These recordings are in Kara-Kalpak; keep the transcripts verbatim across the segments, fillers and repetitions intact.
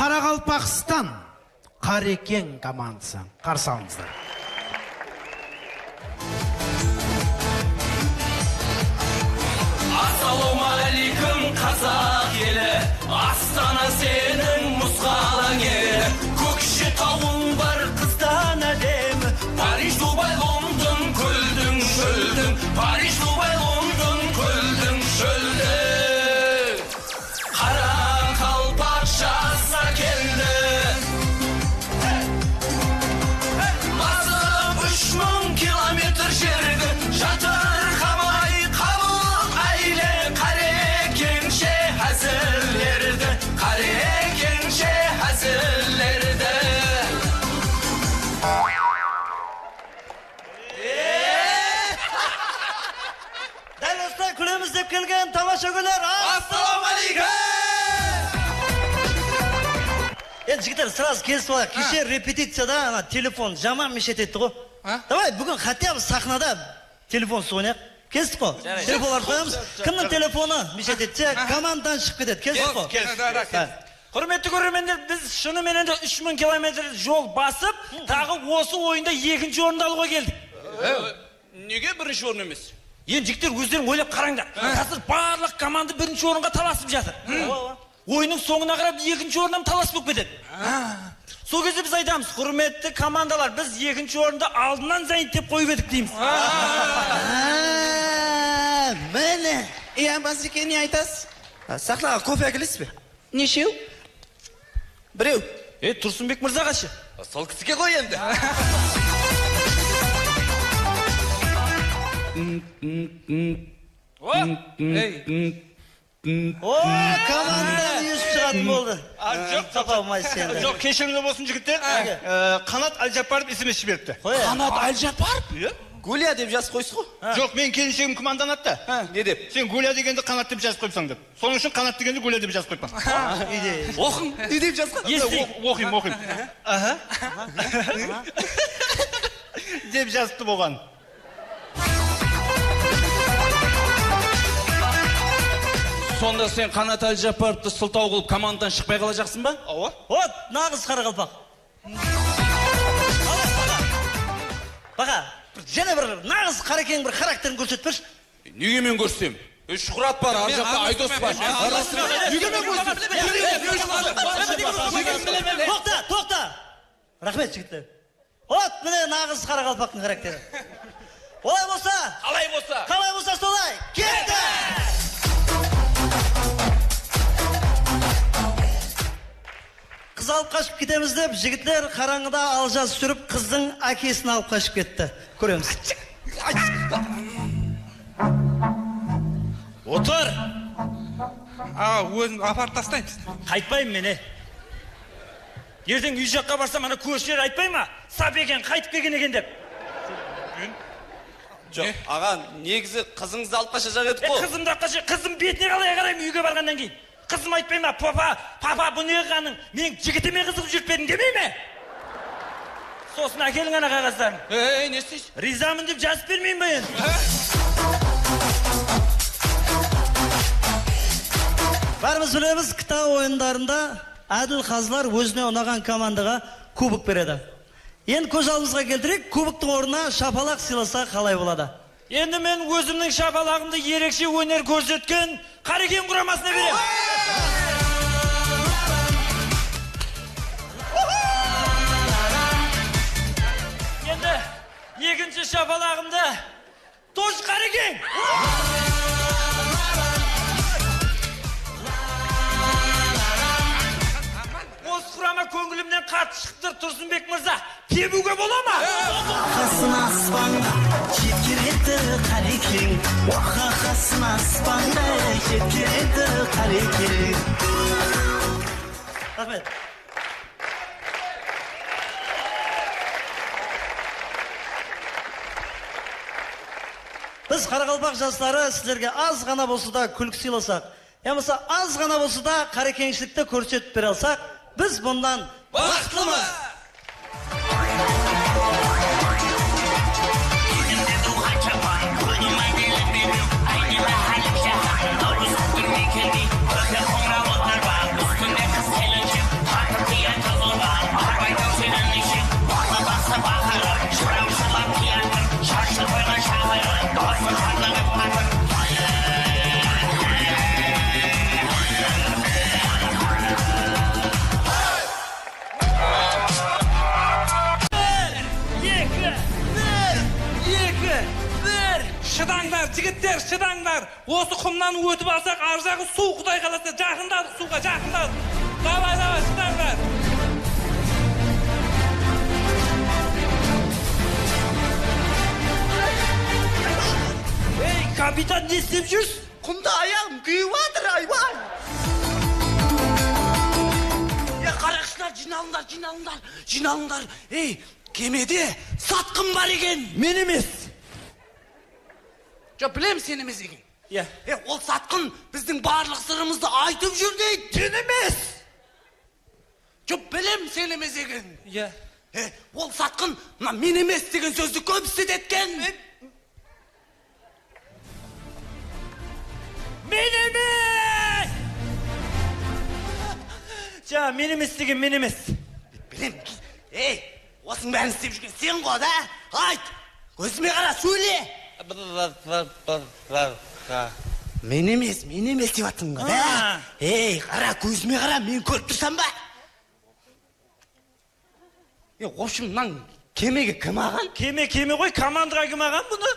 Qaraqalpaqstan Qarekeń komandası. Qarsı alıńızlar. Assalawma áleykum, qazaq eli. Astana seniń musqalań eli. Kókshetawıń bar, qızdan ádemi. Parij, Dubay, London, kúldiń, shúldiń. Parij, Dubay, London, kúldiń, shúldiń. Qaraqalpaq jazǵa keldi. Basıp úsh mıń kilometr jerdi. Jatırqamay qabıq áyle, Qarekeńshe házillerdi, Qarekeńshe házillerdi. Dál usılay kúlemiz dep kelgen tamashagóyler, assalawma áleykum! Endi, jigitler, srazı kelisip alayıq. Keshe repeticiyada ana telefon jaman meshet etti ǵo. Ha? Davay, búgin хотя бы saxnada telefonsız oynayıq. Kelistik ǵo? Telefonlardı qoyamız. Kimniń telefonı meshet etse, komandadan shıǵıp ketedi. Kelistik ǵo? Kelistik, kelistik. Húrmetli kórermenler, biz shını menen de úsh mıń kilometr jol basıp, taǵı osı oyında ekinshi orındı alıwǵa keldik. Nege birinshi orın emes? Endi, jigitler, ózleriń oylap qarańdar. Házir barlıq komanda birinshi orınǵa talasıp jatır. Oyınnıń sońına qarap ekinshi orın hám talas bolıp ketedi. Sol gezde biz aytamız, húrmetli komandalar, biz ekinshi orındı aldınnan zayın dep qoyıp edik, deymiz. Mine. Iya, Bazeke, ne aytasız? Saxnaǵa kofe ákelesiz be? Neshew? Birew. E, Tursınbek mırza qayshe? Sol kisige ǵoy endi. O, komandadan úyisip shıǵatın boldı. Joq, tapa almaysız endi. Joq, keshirińler bolsın, jigitler. E, Qanat Áljapparov S M S jiberipti. Qanat Áljapparov? Iya. Gulya dep jazıp qoysız ǵo. Joq, meniń kelinshegim komandanı attı. Ne dep? Sen Gulya degendi Qanat dep jazıp qoyıpsań dep. Sonıń ushın Qanat degendi Gulya dep jazıp qoyıppan. Oqıń. Ne dep jazǵan? Oqıyım, oqıyım. Oqıyım, oqıyım. Aha. Dep jazıptı bolǵan. Sonda sen Qanat Áljapparovtı sıltaw qılıp komandadan shıqpay qalajaqsıń ba? Awa. Ot, naǵız qaraqalpaq. Baqa, bir, jáne bir naǵız Qarekeń bir xarakterin kórsetip bershi. Nege men kórsem? E, Shuhrat bar, ar jaqta Aydos bar. Nege men kórsem? Toqta, toqta. Raxmet, jigitler. Ot, mine naǵız qaraqalpaqtıń xarakteri. Olay bolsa. Qalay bolsa. Qalay bolsa, solay. Ketti! Qız alıp qashıp ketemiz dep, jigitler qarańǵıda aljas júrip, qızdıń ákesin alıp qashıp ketti. Kóremiz. Otır! Aǵa, ózim aparıp taslayın. Qaytpayman men, e. Erteń úy jaqqa barsam, ana kórshiler aytpay ma? Sap eken, qaytıp kelgen eken dep. Joq, aǵa, negizi qızıńızdı alıp qashajaq edik ǵo. E, qızımdı alıp qasha-, qızım betine qalay qarayman úyge barǵannan keyin? Qızım aytpay ma, "Papa, papa, bu ne qılǵanıń? Meniń jigitime qızıǵıp júrip pe ediń?" demey me? Sosın ákeliń ana qaǵazların. Ey, ne isteysiz? Riyzamın dep jazıp bermeyin be endi? Bárimiz bilemiz, Kta oyınlarında ádil qazılar ózine unaǵan komandaǵa kubok beredi. Endi kóz aldımızǵa keltireyik, kuboktıń ornına shapalaq sıylasa qalay boladı? Endi men ózimniń shapalaǵımdı erekshe óner kórsetken Qarekeń quramasına beremen. Endi ekinshi shapalaǵımdı Tosh Qarekeń! Osı qurama kóńilimnen qattı shıǵıptır, Tursınbek mırza. Tebiwge bola ma? Qasın aspanǵa jetkeredi Qarekeń. Oqa, qasın aspanǵa jetkeredi Qarekeń. Raxmet. Biz, qaraqalpaq jasları, sizlerge az ǵana bolsa da kúlki sıylasaq, yamasa az ǵana bolsa da qarekeńshilikti kórsetip bere alsaq, biz bunnan baxıtlımız! Jigitler, shıdańlar. Osı qumnan ótip alsaq, arjaǵı suw, Quday qalasa. Jaqındadıq suwǵa, jaqındadıq. Davay, davay, shıdańlar. Ey, kapitan, ne islep júrsiz? Qumda ayaǵım kúyip atır, aybay! Ya, qaraqshılar, jıynalıńlar, jıynalıńlar, jıynalıńlar! Ey, kemede satqın bar eken! Men emes! Joq, bilem, sen emes eken. Ya. E, ol satqın bizdiń barlıq sırımızdı aytıp júr deydi. Men emes! Joq, bilem, sen emes eken. Ya. E, ol satqın mına men emes degen sózdi kóp isletetken. Men emes! Ja, men emes degen men emes. Bilem. Ey, osınıń bárin islep júrgen sen ǵo da. Ayt! Kózime qara, sóyle! Men emes, men emes dep atırman ǵo da. Ey, qara, kózime qara, meni kórip tursań ba? E, в общем, mınań kemege kim alǵan? Keme, keme ǵoy, komandaǵa kim alǵan bunı?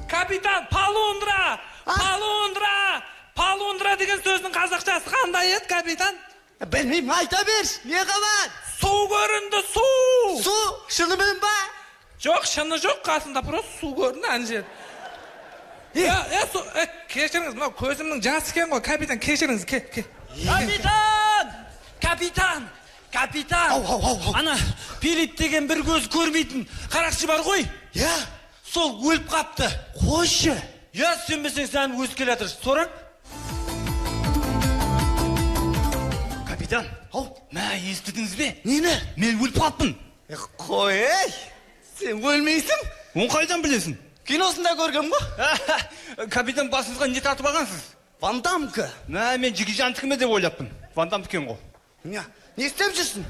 Kapitan, palundra! Palundra! Palundra degen sózdiń qazaqshası qanday edi, kapitan? Bilmeymen, ayta bershi, ne qılaman? Suw kórindi, suw! Suw, shını menen ba? Joq, shını joq, qasında prosto suw kórindi, ana jerde. Ya, ya, e, keshirińiz, mınaw kózimniń jası eken ǵoy, kapitan, keshirińiz, ke, ke. Kapitan! Kapitan! Aw, aw, aw, aw. Ana, Filip degen bir kózi kórmeytin qaraqshı bar ǵoy. Ya. Sol ólip qaptı. Qoyshı. Ya, isenbeseń, seni ózi kelatır. Sorań. Kapitan. Haw. Má, esittińiz be? Neni? Men ólip qalıppın. E, qoy, ey! Sen ólmeyseń. Onı qaydan bilesiń? Kinosında kórgem ǵo. Kapitan, basıńızǵa ne tartıp alǵansız? Van Dammki. Má, men Jeki Channiki me dep oylappın. Van Dammki eken ǵo. Ya, ne islep júrsiń?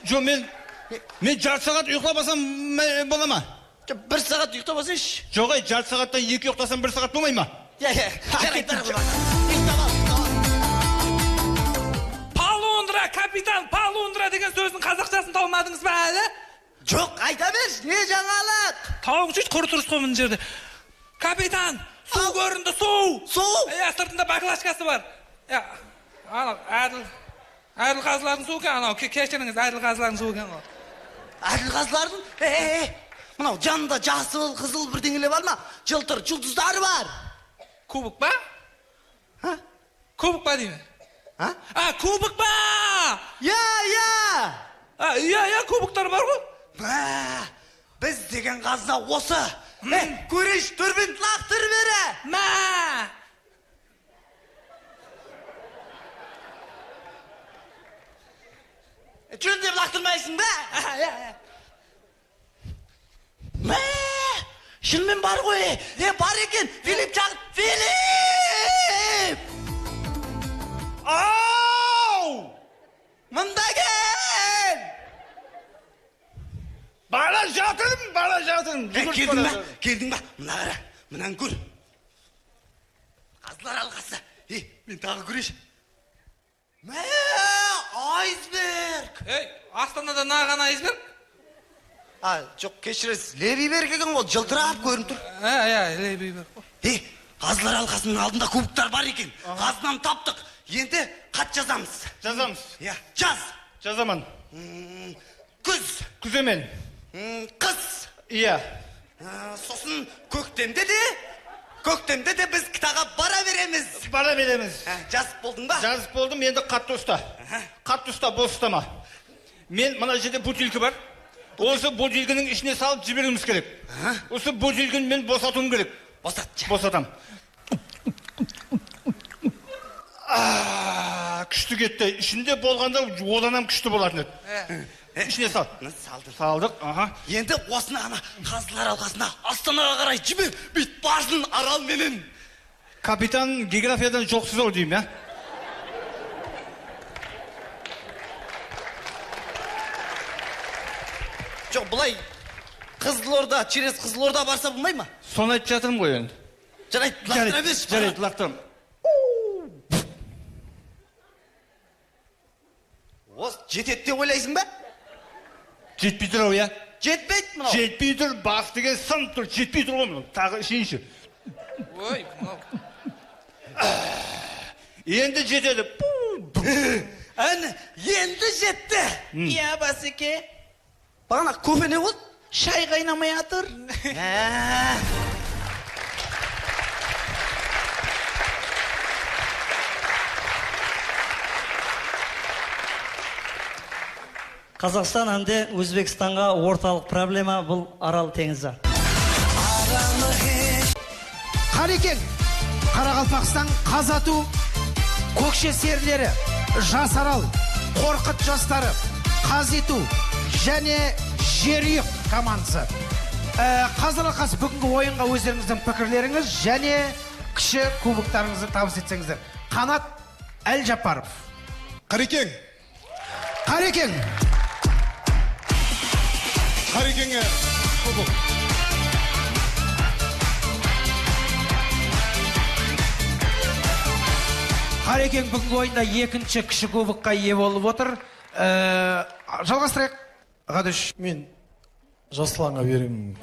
Joq, men, men jartı saat uyıqlap alsam, me-, bola ma? Joq, bir saat uyıqlap alsayshı. Joq, ey, jartı saattan eki uyıqlasam, bir saat bolmay ma? Ya, ya, jaraydı, bar, bar. Uyıqlap al, uyıqlap al. Palundra, kapitan, palundra degen sózdiń qazaqshasın tawmadıńız ba áli? Joq, ayta bershi, ne jańalıq? Tawıq jeydi, qurı turıs ǵo mına jerde. Kapitan, suw kórindi, suw! Suw? Ya, sırtında baklajkası bar. Ya, anaw, Ádil, Ádil qazılardıń suwı eken, anaw, ke-, keshirińiz, Ádil qazılardıń suwı eken ǵo. Ádil qazılardıń? E, e, e, mınaw janında jasıl, qızıl birdeńeler bar ma? Jıltır juldızları bar. Kubok pa? Ha? Kubok pa deymen. Ha? A, kubok pa! Ya, ya! A, ya, ya, kuboklar bar ǵo. Má, biz degen ǵazna osı. Ey, kóreyshi, dúrbin laqtır beri. Má! Jón dep laqtırmaysıń ba? A, ya, ya. Má! Shınımen bar ǵoy, e, bar eken, Filip, shaqır, Filip! Aw! Mında kel! Bala jatırım, bala jatırım. E, keldiń ba? Keldiń ba? Mına qara, mınanı kór. Qazlar alqası. E, men taǵı kóreyin. Má, aysberg! Ey, Astanada naǵan aysberg? A, joq, keshiresiz, lebiy berg eken ǵo, jıltırap kórinip tur. Há, ya, lebiy berg ǵo. Ey, qazlar alqasınıń aldında kuboktar bar eken. Aha. Qaznanı taptıq. Endi xat jazamız. Jazamız. Ya, jaz. Jazaman. Hmm, Kúz. Kúzemen. Hmm, qıs. Iya. Á, sosın kóktemde de, kóktemde de biz kitaǵa bara beremiz. Bara beremiz. Á, jazıp boldıń ba? Jazıp boldım, endi qattı usta. Aha. Qattı usta, bos ustama. Men mına jerde butilka bar. Osı butilkiniń ishine salıp jiberiwimiz kerek. Aha. Usı butilkini men bosatıwım kerek. Bosat. Bosatam. Aa, kúshli ketti. Ishinde bolǵanda odan hám kúshli bolatın edi. He. Ishine sal. Mına saldım. Saldıq, aha. Endi osını ana qazlar alqasına, Astanaǵa qaray jiber, buyt barsın Aral menen. Kapitan geografiyadan joqsız-aw deymen, ya. Joq, bılay Qızılorda, через Qızılorda barsa bolmay ma? Sonı aytıp jatırmın ǵoy endi. Jaraydı, laqtıra bershi. Jaraydı, laqtıraman. Os, jetedi dep oylaysıń ba? Jetpey tur-aw, ya. Jetpeydi mınaw. Jetpey tur, bas degen sınıp tur, jetpey tur ǵoy mınaw. Taǵı isheyinshi. Oy, mınaw. Endi jetedi. Áne, endi jetti. Iya, Baseke. Baǵana kofe ne boldı? Shay qaynamay atır. Há. Qazaqstan hám de Ózbekstanǵa ortalıq problema bul Aral teńizi. Qarekeń, Qaraqalpaqstan, Qazatuw, Kókshe serleri, Jas Aral, Qorqıt jasları, Qazituw jáne Jeruyıq komandası. Ee, Qazaralqası, búgingi oyınǵa ózlerińizdiń pikirlerińiz jáne kishi kuboklarıńızdı tabıs etseńizler. Qanat Áljapparov. Qarekeń. Qarekeń. Qarekeńe kubok. Qarekeń búgingi oyında ekinshi kishi kubokqa iye bolıp otır. Ee, jalǵastırayıq. Ǵadush. Men Jaslanǵa beremen.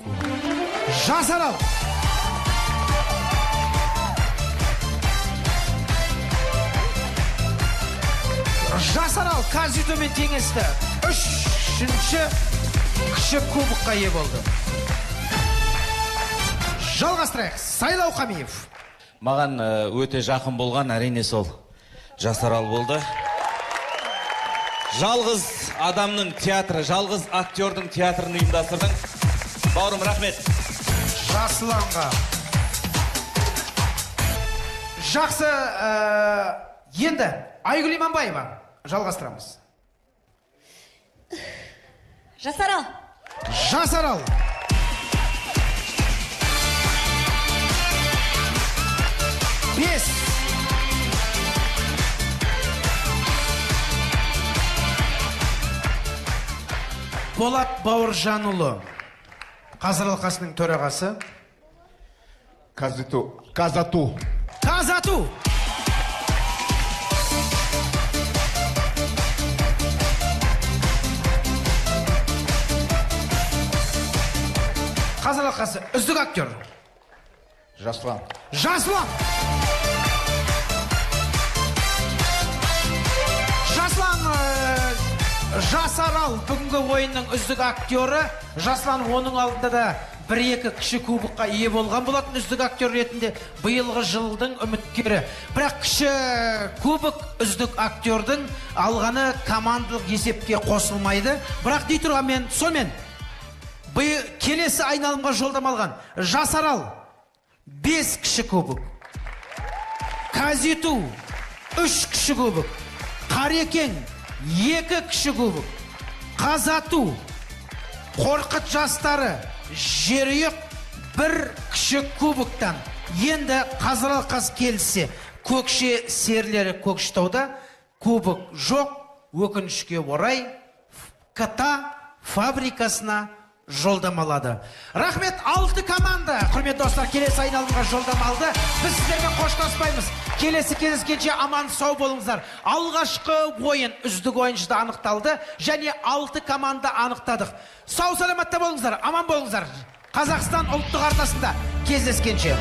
Jas Aral. Jas Aral Kazito men teńesti. Úshinshi kishi kubokqa iye boldı. Jalǵastırayıq. Saylaw Qámiyev. Maǵan, e, óte jaqın bolǵan, áriyne, sol Jas Aral boldı. Jalǵız adamnıń teatrı, jalǵız aktyordıń teatrın uyımdastırdıń. Bawırım, raxmet. Jaslanǵa. Jaqsı, e, endi Aygúl Imanbaeva, jalǵastıramız. Jas Aral. Jas Aral. Bes. Bolat Bawırjan ulı, Qazaralqasınıń tóraǵası. Kazatuw. Kazatuw. Kazatuw. Qazaralqası, úzdik aktyor. Jaslan. Jaslan. Jaslan, e, Jas Aral búgingi oyınnıń úzdik aktyorı. Jaslan onıń aldında da bir-eki kishi kubokqa iye bolǵan bolatın úzdik aktyor retinde, bıyılǵı jıldıń úmitkeri. Biraq kishi kubok úzdik aktyordıń alǵanı komandalıq esepke qosılmaydı. Biraq dey turǵan men, sonımen, bıy-, kelesi aynalımǵa joldama alǵan Jas Aral, bes kishi kubok. Kazituw, úsh kishi kubok. Qarekeń, eki kishi kubok. Qazatuw, Qorqıt jasları, Jeruyıq, bir kishi kuboktan. Endi Qazaralqası kelisse, Kókshe serleri Kókshetawda kubok joq, ókinishke oray, K T A fabrikasına joldama aladı. Raxmet, altı komanda, húrmetli doslar, kelesi aynalımǵa joldama aldı. Biz sizlermen xoshlaspaymız. Kelesi gezleskenshe aman saw bolıńızlar. Alǵashqı oyın, úzdik oyınshı da anıqtaldı. Jáne altı komanda anıqtadıq. Saw-salamatta bolıńızlar, aman bolıńızlar. Qazaqstan ulıttıq arnasında gezleskenshe.